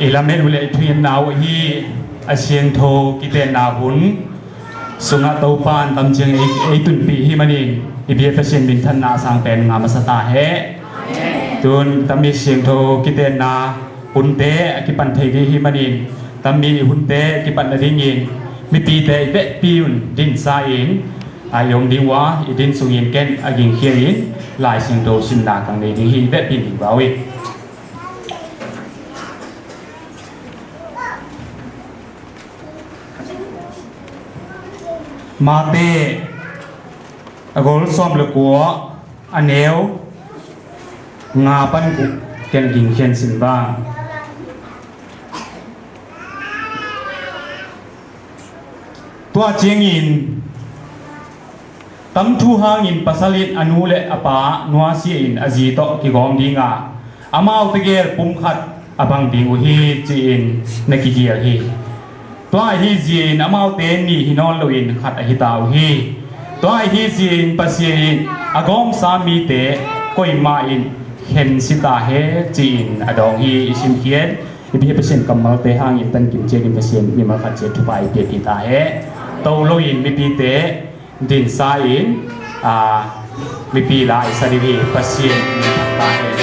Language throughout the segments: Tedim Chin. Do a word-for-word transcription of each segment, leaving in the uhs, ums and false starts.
I lamet uh le i thuhilhna uh ahi a siangtho kitenna hun sungah Topa in tamciang ei, ei tunpih hi manin i biak Pasian minthanna a sang pen ngah masa ta hen. Tun tammi siangtho kitenna hunte a kipan thei ding hi manin tammi hunte kipan nadingin mipite i vekpi un dinsa in a i om ding uh a, i din sungin ken a gingkhia in Lai Siangtho simna kang nei ding hi. I vekpi in ding uh a, uh. Mate a gol sawm le kua, a neu nga pan kua ken gingkhia in sim vang. Tua ciangin tamthu hangin pasal in a nu le a pa nuasia in a zi tawh kigawm ding a, amaute gel pumkhat a bang ding uh hi, ci-in na kigial hi. Tua ahi zia-in amaute nih hi nawn loin khat ahi ta uh hi. Tua ahi zia-in Pasian in a gawmsa mite koimah in khen si ta hen, ci-in a dawng hi. I simkhiat i biak Pasian kammalte hangin tankim ciakin Pasian mimal khat ciat thupha i piak hi ta hen. To loin mipite dinsa in, aa, mipi la i sa ding hi. Pasian min thang ta hen.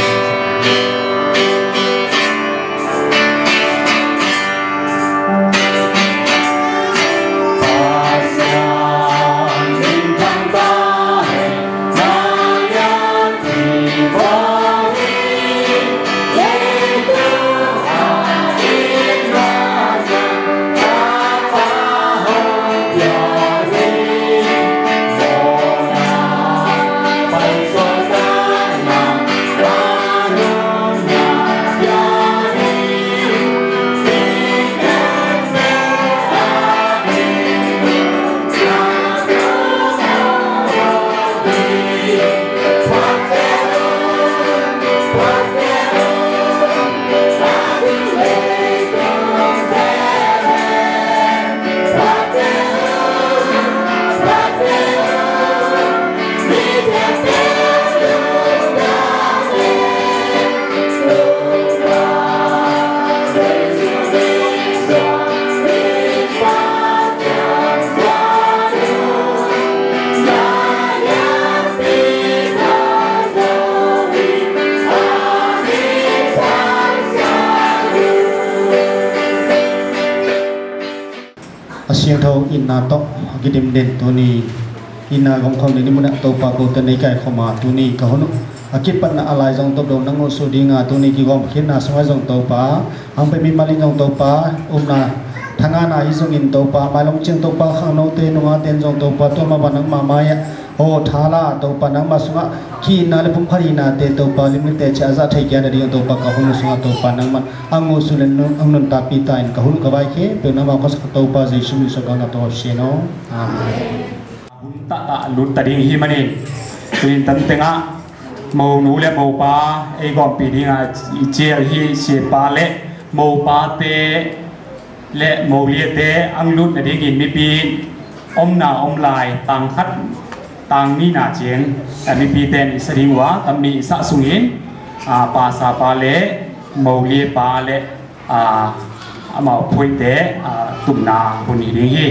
A siangtho itna tawh a kidim den tuni itna gawmkhawm ding ni munah Topa kote nei kaikhawm a, tuni ka hun uh a kipatna a lai zong topdo na ngulhsuh dinga tuni kigawm khitna sungah zong Topa hong pe mimal in zong Topa upna thangana hi zongin Topa mailong ciang Topa khangnote nungate in zong Topa tua mah bang nangmah mai-ah aw thala Topa nangmah sungah ki-itna le pumkhat hihnate Topa limlite ciah a zah thei kia nading Topa ka hun uh sungah Topa nangmah a ngulhsuh le nun, a nuntakpih ta in ka hun uh ka vai khempeuh nangmah khuasak Topa Jesu min suang ka hun a tawh sian aw. Amen. Hun tahtah lut ta ding hi manin tuin tan tengah monu le mopa ei gawmpih dinga i cial hi. Siapa le mopate le moliate ang lut nadingin mipi omna om lai tang khat tang nihna ciang a mipite in i sa ding uh a, tammi i sah sungin a, pasapa le moliapa le a, amau phuite a, tumna hun hi ding hi.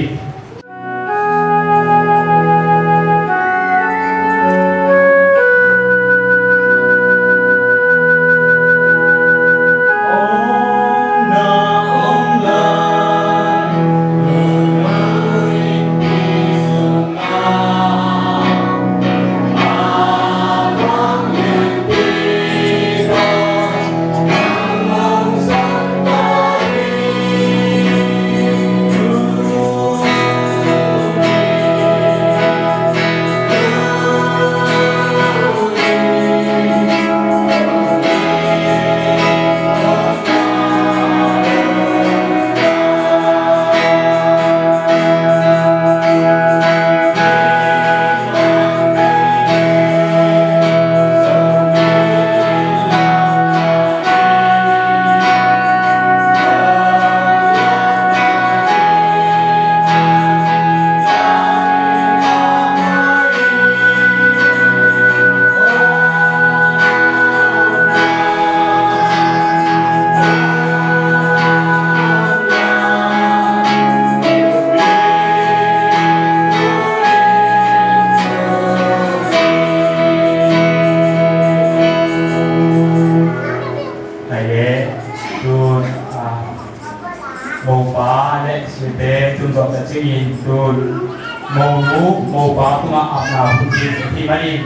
Hi manin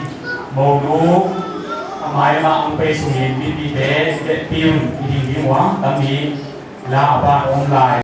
monu a mai mah ang pei sungin mipite i tehpih un i ding ding uh a, tami la a pan om lai.